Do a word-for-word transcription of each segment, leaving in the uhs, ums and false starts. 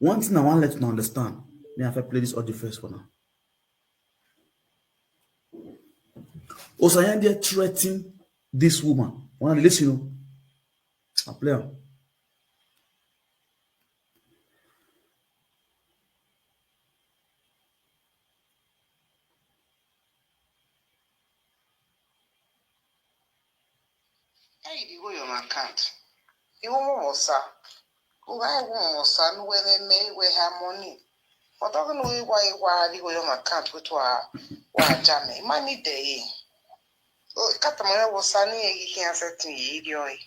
One thing I want let you understand. May I first play this audio first for now? Osayande threatened this woman. Wanna listen? I play am. Hey, you go your account. You won't what's up? Who I won't what's up? No way me where her money. But I don't know why why you go your account with wa wa jam. Money dey. Oh, kata mo ya what's up? Ni you can't set me idiot.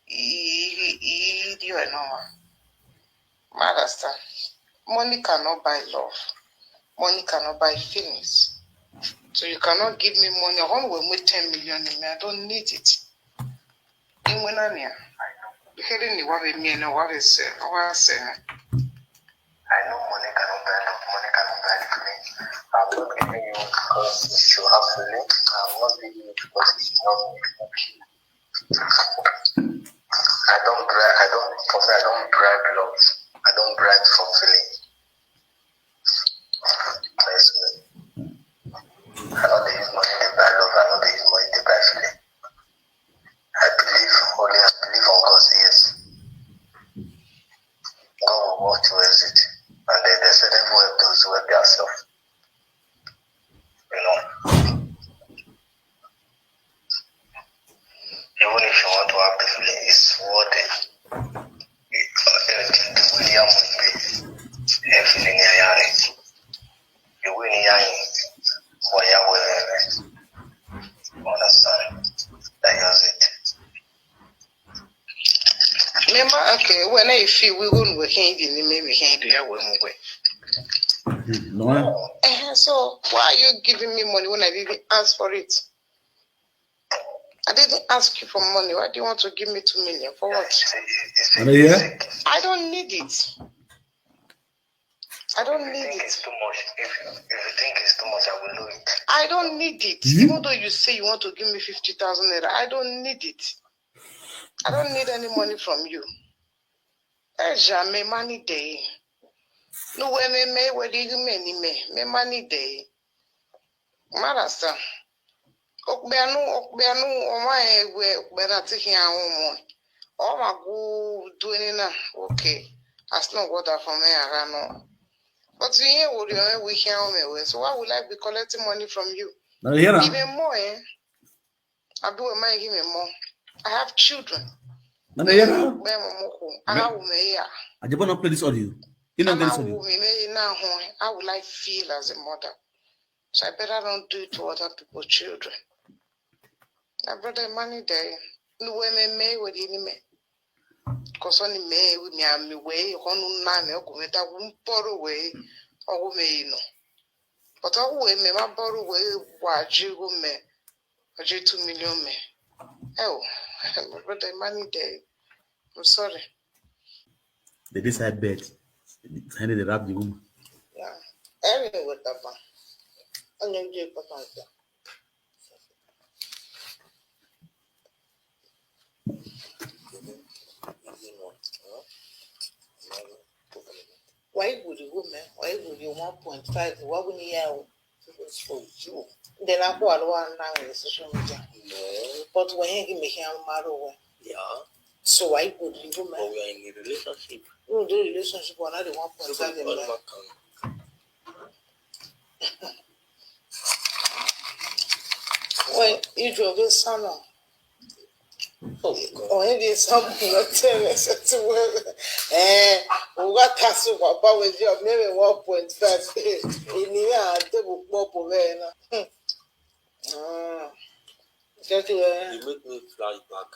Idiot no. I understand. Money cannot buy love. Money cannot buy feelings. So you cannot give me money. I want to make ten million in me. I don't need it. In when I near. Heading the one with me and what is what I say. I know money cannot buy love, money cannot buy feelings. I'm not giving you because you should have feelings. I'm not giving you because you should not make me. I don't bribe, I don't, for me, I don't bribe love. I don't bribe for feelings. Yes. I know they use money to buy love. I know they use money to buy feeling. I believe only I believe on God, yes. God will work towards it. And then they say, "Everyone those who help themselves." You know, even if you want to have the feeling, it's worth it. It, uh, the, the way you have to pay, everything you are hearing, the way you are hearing, what you are wearing, you understand? That is it. Remember, okay, when I feel we won't work in the name, we can't do that one way. No. Eh, so why are you giving me money when I didn't ask for it? I didn't ask you for money. Why do you want to give me two million? For what? And a year? I don't need it. I don't need it. It's too much. If, if you think it's too much, I will do it. I don't need it. Hmm? Even though you say you want to give me fifty thousand naira, I don't need it. I don't need any money from you. Eh, jamais money day. No way me me where do you me ni me me money day. Marasa. Okbeanu, okbeanu, oma ewe okbeanu tiki awon omo. Oma go do any na. Okay. As no water for me, I no. But you hear what you hear we hear me. So why would I be collecting money from you? Now you hear am? Even more, eh? I do a man give me more. I have children. Now you hear am? Where my moko? I have me here. I just wanna play this audio. You know this audio. Me now, how would I feel as a mother? So I better don't do it to other people's children. My brother, money there. No way me me with any me. Cause only me with me and me way on name or go me that won't borrow way or go me no. But I will me my borrow way. What you go me? What you two million me? Oh, my brother, money there. I'm sorry. They decide bed. Finally, they wrap the woman. Yeah. Anyway, Papa. I'm going to do Papa. Why would you go, man? Why would you one point five? Why wouldn't you have? It's for you. Then I go alone now in the social media. No. But when you give me here, I'm mad over. Yeah. So why would you go, man? But we are in a relationship. No, the relationship, we're not the one point five. Well, you drove your son on. Oh, God. Oh, it is something that tell me, say to me, eh, what has to go about with you? Maybe one point five. In the end, they will pop over there. Ah. That you, eh? You make me flash back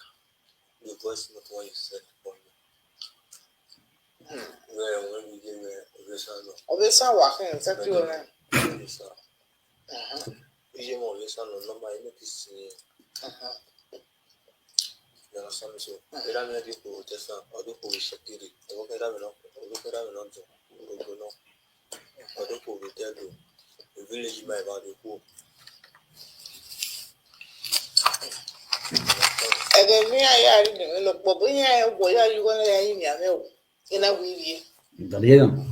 the voice note when you said for me. Hmm. Where when you gave me Ovesa no. Ovesa wa kan, that you, eh? Ovesa. Uh-huh. You gave me Ovesa no number, you make it say. Uh-huh. You understand me? So, either me do for Ovesa, or do for Shakiri, or do for Ovesa, or do for Ovesa. Ọdún kò rí tẹ́lẹ̀ o. Village my bad o. Ẹ̀dẹ̀ ní ayé àrídìmí lọ pọ̀ bóyá ẹ wọ̀ yá yúgọ́ náà yá yìí ní àmì ẹ̀wọ̀. Iná wí yé. Daniela.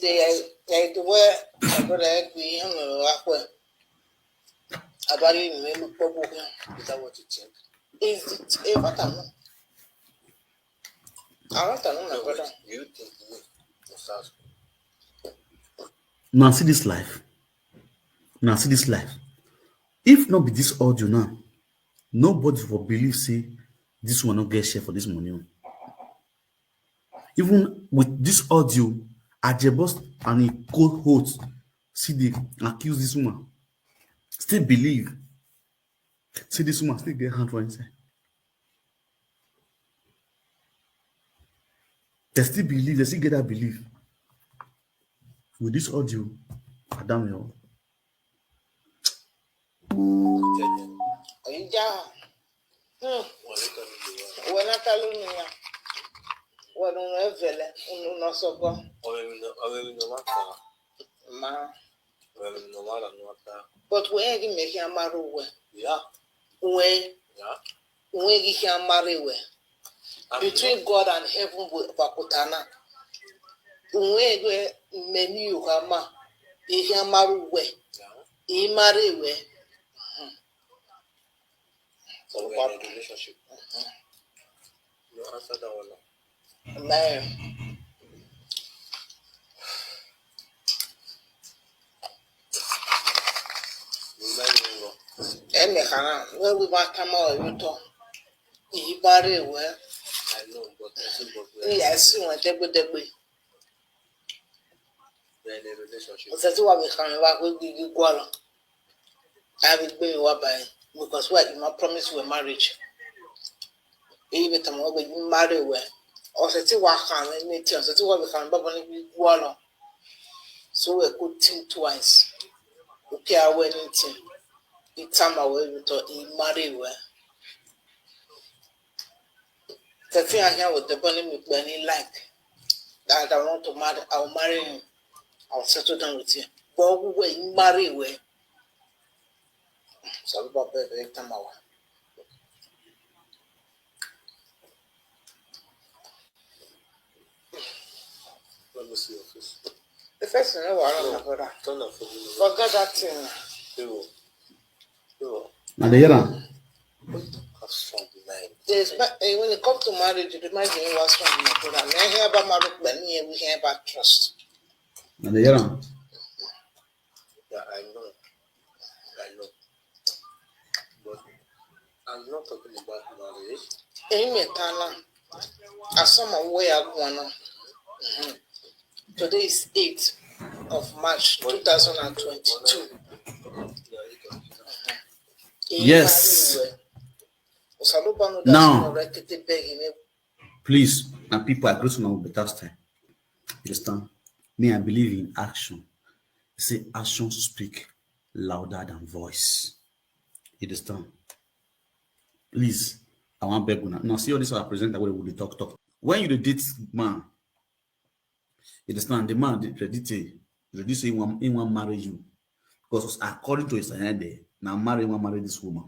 They, they do where I go there, we him, I go. I don't even remember public. Is that what you think? Is it a matter? I want to know, my brother. You think me? Now see this life. Now see this life. If not be this audio now, nobody for believe say this one not get share for this money. Even with this audio, Ajebos and a cold hot see they accuse this woman. Still believe. See this woman still get hand for inside. They still believe, they still get that belief. With this audio, Adam, you Yeah. Wena talumina. Wena unevele, unosogo. Ma. But we ain't making a matter. When we can marry we. Between God and heaven we bakutana. When we many you come, you can marry we. You marry we. So we are in a relationship. No answer that one. Man. Eme kana we we ba tama o yuto. Ibare we. I know, but I still but we are Yes, we degbe degbe. in a relationship. Osati wa be kana wa we gigi gwala. I be be wa by because we you not promise we marriage. Even time we marry we. Osati wa kana me ti osati wa be kana baba ni gwala. So we could think twice. Okay, I went into the time I went to in marry we. The thing I hear with the bunny me when he like that I want to marry, I'll marry him. I'll settle down with him. But we were marry we. So we got better time I want. Let me see your face. The first thing I want, my brother. Turn up for me. Forget that thing. Ewo. Ewo. Now they hear am. Have strong mind. There's, but eh, when it comes to marriage, you remind me what's wrong, my brother. Me hear about marriage, but me we hear about trust. Now they hear am. Yeah, I know. I know. But I'm not talking about marriage. Amen. Tana. Asoma where I wanna. Today is eighth of March two thousand and twenty-two. Yes. Osaloba no Now. That's not right to beg him. Please, and people, I greet you with better style. You understand? Me, I believe in action. Say action speak louder than voice. You understand? Please, I want beg una. Now see all this our presenter wey dey talk talk. When you dey date man, you understand, the man dey ready to ready say he wan he wan marry you because according to his agenda, na marry he wan marry this woman.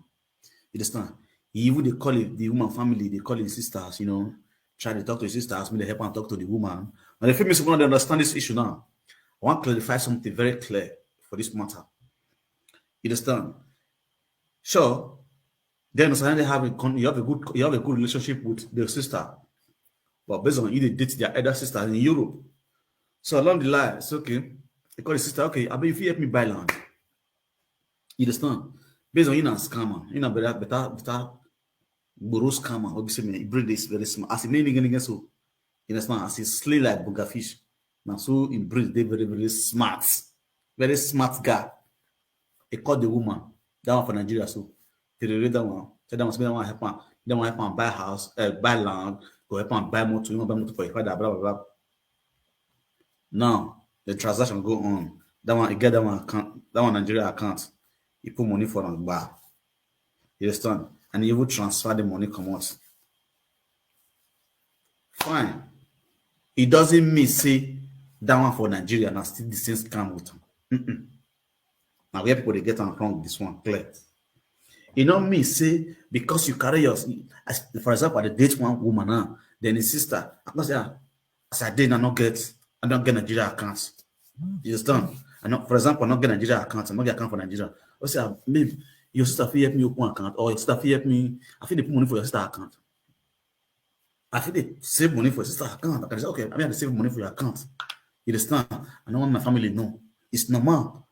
You understand? He even dey call it, the woman family, they call his sisters, you know, try to talk to his sisters, make they help am talk to the woman. And the famous people don't understand this issue now. I want clarify something very clear for this matter. You understand? Sure, then Osayan they have a con- you have a good you have a good relationship with the sister, but based on you they date their elder sister in Europe. So along the line, it's okay. They call the sister, okay, I mean, if you help me buy land, you understand? Based on you na scammer, you na better better better guru scammer. Obviously, me brain is very smart. As a main nigga, nigga, so you understand? As he slay like bunga fish, now so in brain they very very smart, very smart guy. He called the woman. That one for Nigeria, so they read that one. Tell them that one help am. That one help am buy house, uh, buy land, go help am buy motor. You know, buy motor for your father, blah blah blah. Now the transaction go on. That one, he get that one account. That one Nigeria account. He put money for am, bar. You understand? And he even transfer the money come out. Fine. It doesn't mean say that one for Nigeria na still the same scam with am. Mm-mm. Now where people they get am wrong, this one clear. You know me say because you carry your, as, for example, I dey date one woman now, then his sister, I can say, ah, as I dey now, I no get, I no get Nigeria account. You understand? I no, for example, I no get Nigeria account. I no get account for Nigeria. I say, "Ah, babe, your sister fit help me open account, or your sister fit help me, I fit dey put money for your sister account. I fit dey save money for your sister account." I can say, "Okay, I mean, I dey save money for your account." You understand? I no want my family know. It's normal.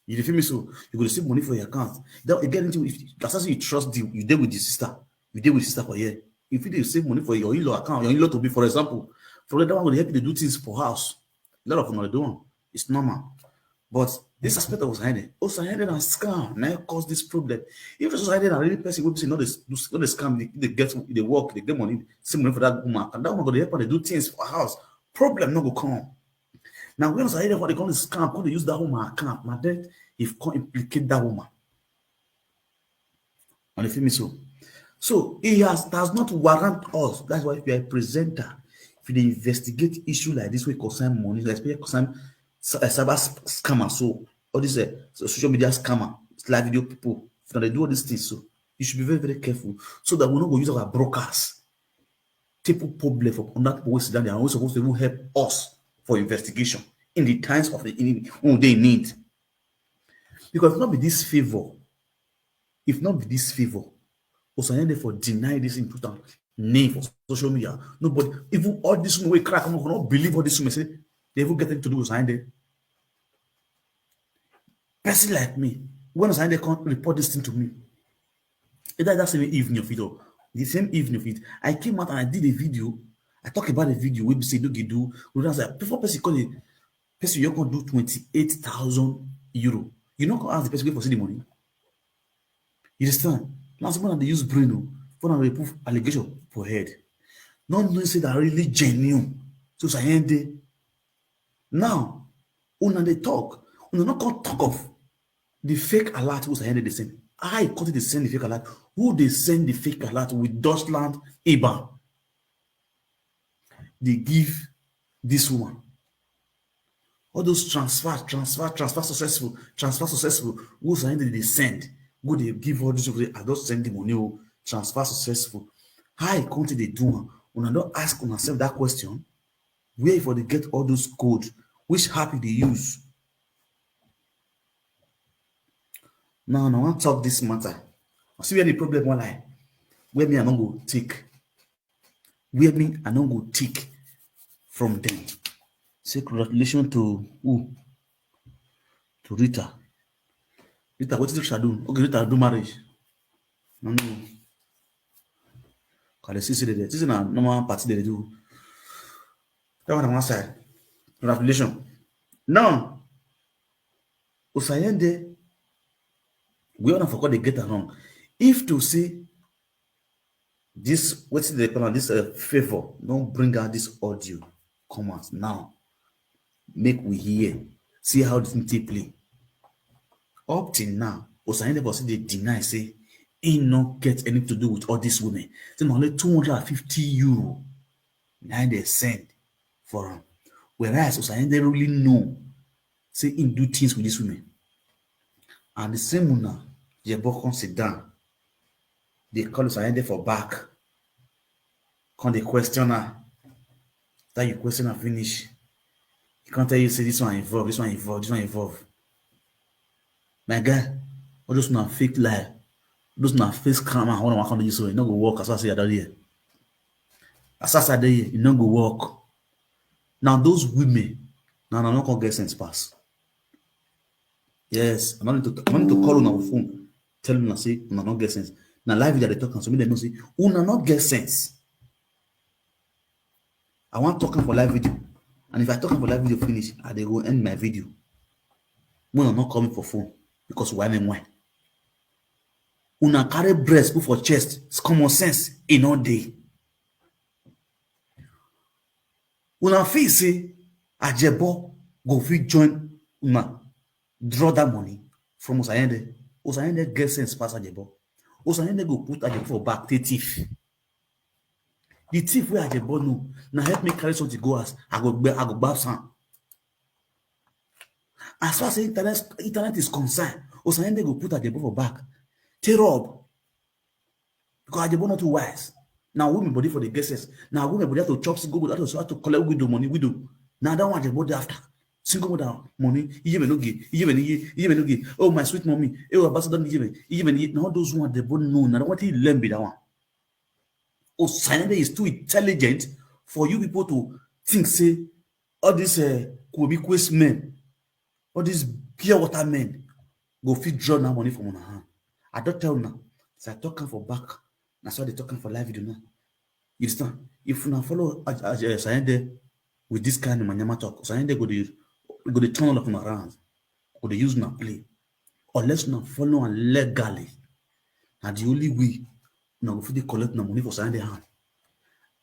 You dey feel me? So you go dey save money for your account. Then again, if, as I say, you trust the, you dey with the sister, you dey with the sister for here. If you dey save money for your in-law account, your in-law to be, for example, for that one go dey help you dey do things for house. A lot of them dey do am. It's normal. But this aspect of Osaende, Osaende na scam, na im cause this problem. If Osaende na really person wey be say no dey do, no dey scam, dey, dey get, dey work, dey get money, see money for that woman, and that woman go dey help am dey do things for house, problem no go come. Now when Osaende for dey come dey scam, come dey use that woman account, na then if come implicate that woman. And you feel me so? So he has, does not warrant us. That's why if you're a presenter, if you dey investigate issue like this wey concern money, especially concern cy-, uh, cyber sc-, scammer, so all these, uh, so-, social media scammer, live video people, if they do all these things, so you should be very, very careful so that we no go use our brokers take put problem for another people wey sit down there and wey supposed to even help us for investigation in the times of the, in, when we dey in need. Because if not be this favor, if not be this favor, Osaende for deny this thing, put am name for social media. Nobody, even all this woman wey crack, no believe all this woman say they even get anything to do with Osaende. Person like me, when Osaende come report this thing to me, either that same evening of it, or the same evening of it, I came out and I did a video. I talk about the video wey be say no get do. Before person call it, person you can do twenty-eight thousand euro. You no go ask the person wey for see the money. You understand? Now someone dey use brain o, for now dey put allegation for head. Not knowing say that really genuine. So Osaende. Now, una dey talk, una no come talk of the fake alert wey Osaende dey send. How e come take dey send the fake alert? Who dey send the fake alert with Dutchland IBAN? Dey give this woman. All those transfer, transfer, transfer successful, transfer successful. Wey Osaende dey send, go dey give all these people, "I don send the money o, transfer successful." How e come take dey do am? Una don ask una self that question? Where e for dey get all those code? Which app e dey use? Now, I wan talk this matter. I see where the problem wan lie. Where me I no go take. Where me I no go take from them. Say congratulations to who? To Rita. Rita, wetin Rita do? Okay, Rita do marriage. No, no. Cause they see say they, this is na normal party they do. That one on one side. Congratulations. Now, Osaende, we all forgot they get am wrong. If to say this, wetin they call am, this, uh, favor, don bring out this audio, come out now. Make we hear. See how this thing take play. Up till now, Osaende for still dey deny say he no get anything to do with all these women. Say na only two hundred and fifty euro na they send for am. Whereas Osaende really know say he do things with these women. And the same una, Jebo come sit down. They call Osaende for back. Come dey question her. After you question her finish, he come tell you say this one involve, this one involve, this one involve. My guy, all those na fake lie. Those na fake scam and all one come dey so, e no go work as I say I don hear. As I say I dey here, e no go work. Now those women, now, now no come get sense pass. Yes, I no need to, I no need to call una phone, tell una say una no get sense. Na live video I dey talk am, so make dem know say una no get sense. I wan talk am for live video, and if I talk am for live video finish, I dey go end my video. Una no call me for phone because why me why? Una carry breast put for chest, common sense e no dey. Una feel say Ajebo go fit join una draw that money from Osaende? Osaende get sense pass Ajebo. Osaende go put Ajebo for back, take thief. The thief wey Ajebo know, na help me carry something go house, I go gbe-, I go gbab some. As far as internet, internet is concerned, Osaende go put Ajebo for back, take rob. Because Ajebo not too wise. Now women body for the guesses. Now women body have to chop single mother, have to, have to collect widow money, widow. Now that one just body after. Single mother money, you even no give, you even you even no give. Oh, my sweet mommy, oh, ambassador, you even you even now those one they both know. Now what he learn be that one. Osayande is too intelligent for you people to think say all these uh, Kobe Quest men, all these pure water men, go fit draw now money from una hand. I don't tell now. So I talk am for back. That's why they talk am for live video now. You understand? If una follow Osayande with this kind of manyama talk, Osayande go dey go dey turn all of una around, go dey use una play. Unless una follow am legally, na the only way una go fit dey collect una money for Osayande hand.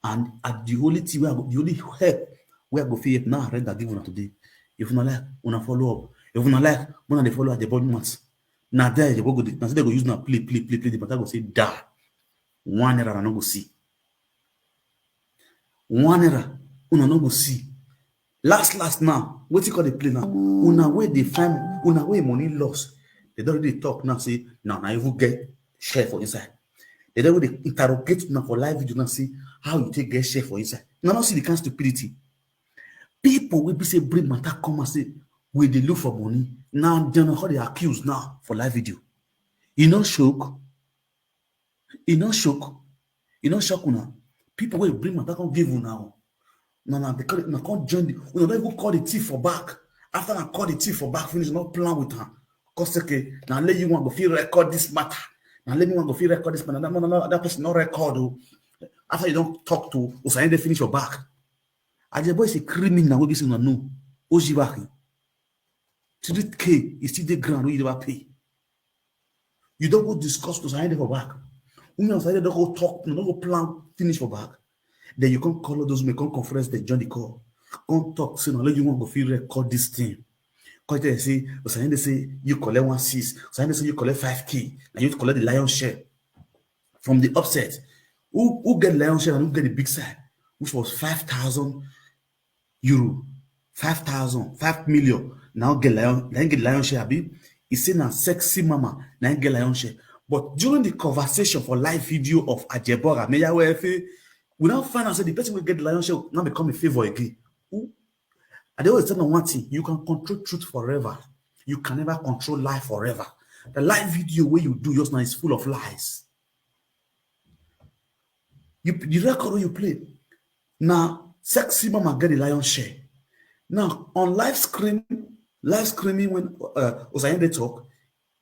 And at the only thing where I go, the only help where I go fit help now, I rent that give una today. If una like, una follow up. If una like, una dey follow at the body months. Now there you go, go dey- now they go use una play, play, play, play. The matter go say die. One naira una no go see. One naira una no go see. Last last now, wetin call the play now? Una wey dey find una wey money loss. They don already talk now say now na even get share for inside. They don dey interrogate now for live video now say how you take get share for inside. Now not see the kind stupidity. People will be say bring matter come and say we dey look for money. Now they know how they accuse now for live video. You no shock? E no shock? E no shock una? People wey bring matter come give una o. Na na they call it, na come join the, una don even call the thief for back. After na call the thief for back finish, no plan with am. Come say, okay, na let you one go fit record this matter. Na let me one go fit record this matter. That, that, that person no record o. After you don talk to Osayande finish your back. Ajebo is a criminal wey be say una know. Ojibahi. Three K is still the ground wey you never pay. You don't go discuss because I ain't for back. When you say don't go talk, no go plan finish for back. Then you can't call all those men, come conference, then join the call. Come talk, say no, let you want go feel record this thing. Come tell you say, Osayande say you collect one six, Osayande say you collect five K, and you collect the lion's share from the upset. Who who get the lion's share and who get the big side, which was five thousand euro, five thousand, five million. Now get lion, now get lion share, abi? He say na sexy mama, now get lion share. But during the conversation for live video of Ajebora, Meyawe Efe, we now find out say the person will get lion share now become a favor again. Who? I dey always tell them one thing: you can control truth forever, you can never control lie forever. The live video where you do just now is full of lies. You the record wey you play, na sexy mama get the lion share. Now on live screen, live screaming when uh, Osayande talk,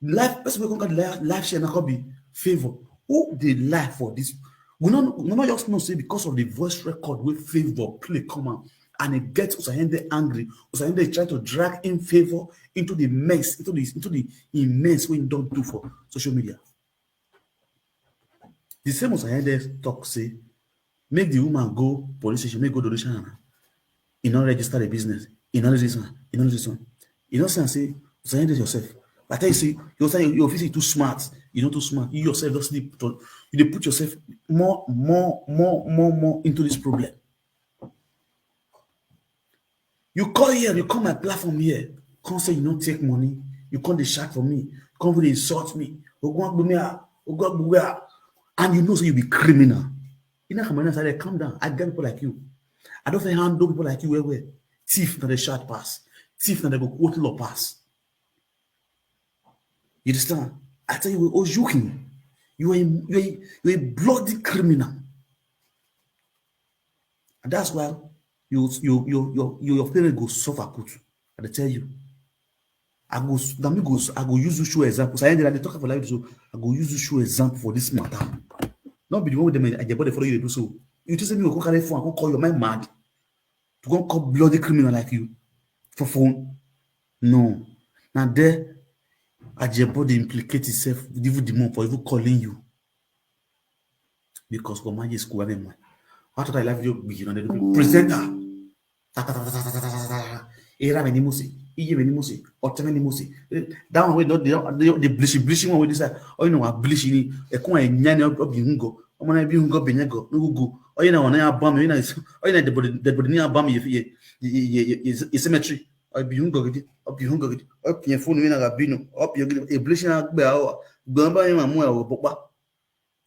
live person wey come get the live, live share na come be favor. Who dey lie for this? We no we no just know say because of the voice record wey favor play come out and e get Osayande angry. Osayande is trying to drag in favor into the mess, into the into the immense wey he don do for social media. The same Osayande talk say make the woman go police station, make go donation. He not register the business. He not this one. He not this one. You know say say Osayande yourself. I tell you say you say your office is too smart. You not too smart. You yourself just sleep. You dey put yourself more, more, more, more, more into this problem. You call here, you call my platform here, come say you no take money, you come dey shout for me, come dey insult me, Ogun Agbomia, Ogun Agbomia, and you know say you be criminal. You know how many I calm down. I get people like you. I don't fit handle people like you well well. Thief na the shout pass. Thief na the go quote law pass. You understand? I tell you, Ojukin, you are a, you are a, you are a bloody criminal. And that's why you you you your your, your parents go suffer put. I dey tell you. I go s- na me go s- I go use you show example. So I dey talk for life so I go use you show example for this matter. Not be the one with them I dey follow you dey do so. You just say me go come carry phone, I go call your mind mad. To go call bloody criminal like you for phone. No. Now there Ajebo dey implicate himself even the more for even calling you. Because for my school, I mean, what I love you, you know, the presenter. Era me ni musi, iye me ni musi, ote me ni musi. That one wey don dey dey bleach bleach one wey dey say, oh you know, I bleach ni, e kun e nya ni obi hungo, omo na bi hungo be nyago, nugu. Oh you know, na ya bam, you know, oh you know, the body the body ni bam ye ye ye ye ye cemetery. Obi hungo gidi, obi hungo gidi, obi phone mi na gabino, obi gidi e bleach na gbe awa, gbe ba yin mamu e wo popa.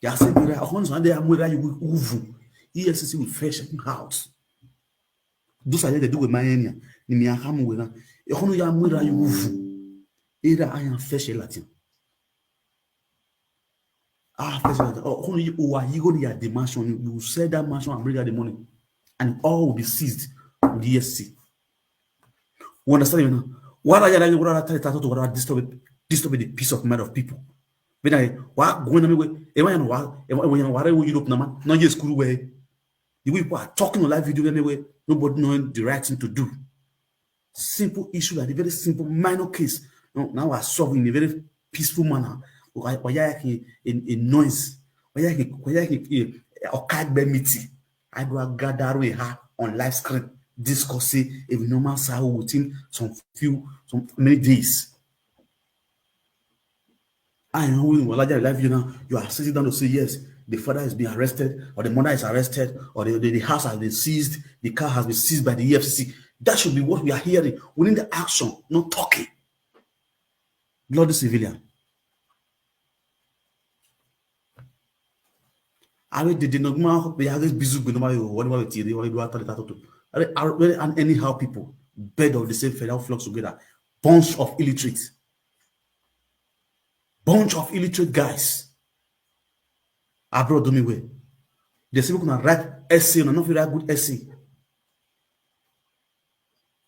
Ya se mira, ahon so de amwera you uvu. E F C C will fresh him out. Those are the do with my enya. Ni mi akamu wena. Ehon ya amwera you uvu. Era I am fresh latin. Ah, fresh latin. Oh, ehon you are you go ya the mansion. You sell that mansion and bring out the money. And all will be seized with the E F C C. You understand me now? Why are you why are you disturb disturb the peace of mind of people? When I why going anyway? Am I why am I why Europe na man? No, you school way. The way people are talking on live video anyway. Nobody knowing the right thing to do. Simple issue like a very simple minor case. No, now I solve in a very peaceful manner. Why why a, a noise? Why a, why a okagbe meeting? I go gather with her on live screen, discussing a normal sahu within some few some many days. I know when Walaja live you now, you are sitting down to say yes, the father is being arrested, or the mother is arrested, or the, the, the house has been seized, the car has been seized by the E F C C. That should be what we are hearing. We need the action, not talking. Bloody civilian. Are they did not be against Bizu Gunoma, whatever we tiri, whatever we tell the to. Are are really an anyhow people, bed of the same feather flocks together, bunch of illiterates, bunch of illiterate guys. Abroad do me way. They say we can write essay, and not write good essay.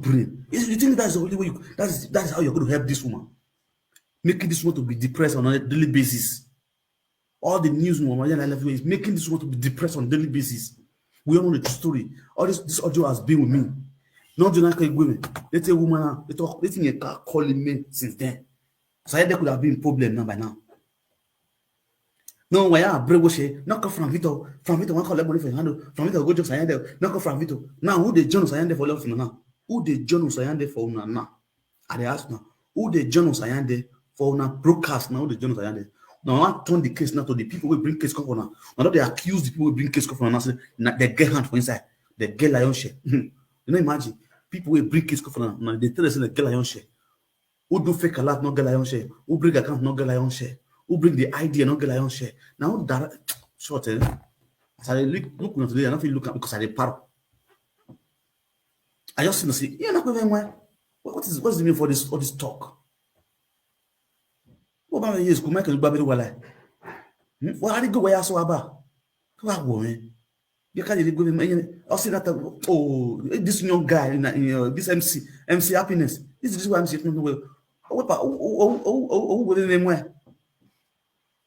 brain. You think that's the only way you, that's, that's how you're going to help this woman? Making this woman to be depressed on a daily basis. All the news, Mama Yala Levy is making this woman to be depressed on a daily basis. We all know the story. All this, this audio has been with me. Not Jonah Kegweme. Let a woman, they talk, they think you can't call him men since then. So I could have been problem now by now. No, why I break what she, not come from Vito. From Vito, one call money for handle. From Vito, go just Sayande. Not come from Vito. Now, who they John Sayande for love now? Who they John Sayande for now? I dey ask now. Who dey John Osayande for una broadcast now? Who dey John Osayande? Now I turn the case now to the people who bring case come for now. Now they accuse the people who bring case come for now. Say na they get hand for inside. They get lion share. You know, imagine people who bring case come for now. Now they tell us they get lion share. Who do fake alert not get lion share? Who bring account not get lion share? Who bring the idea not get lion share? Now that short, eh? As I look, look now today, I don't feel look at because I dey paro. I just see, see, you know, what, what is, what's the mean for this, for this talk? What about years? Come, I can go very well. Hmm? Well, I did go where I saw about. What woman? You can't even go. I'll see that. Oh, this young guy in, in uh, this M C, M C Happiness. This is why M C Happiness. What about? Oh, oh, oh, oh, oh, what name where?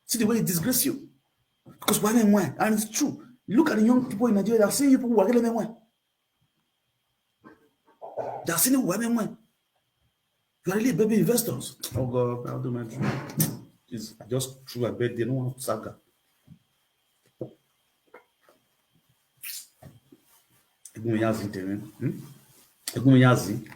See the way it disgrace you. Because why name why? And it's true. Look at the young people in Nigeria. I've seen you people who are getting them why. They're sitting where they went. You are really baby investors. Oh God, I'll do my dream. Please, I just threw a bed there. No one saga. Egun yazi tèmi. Hmm? Egun yazi.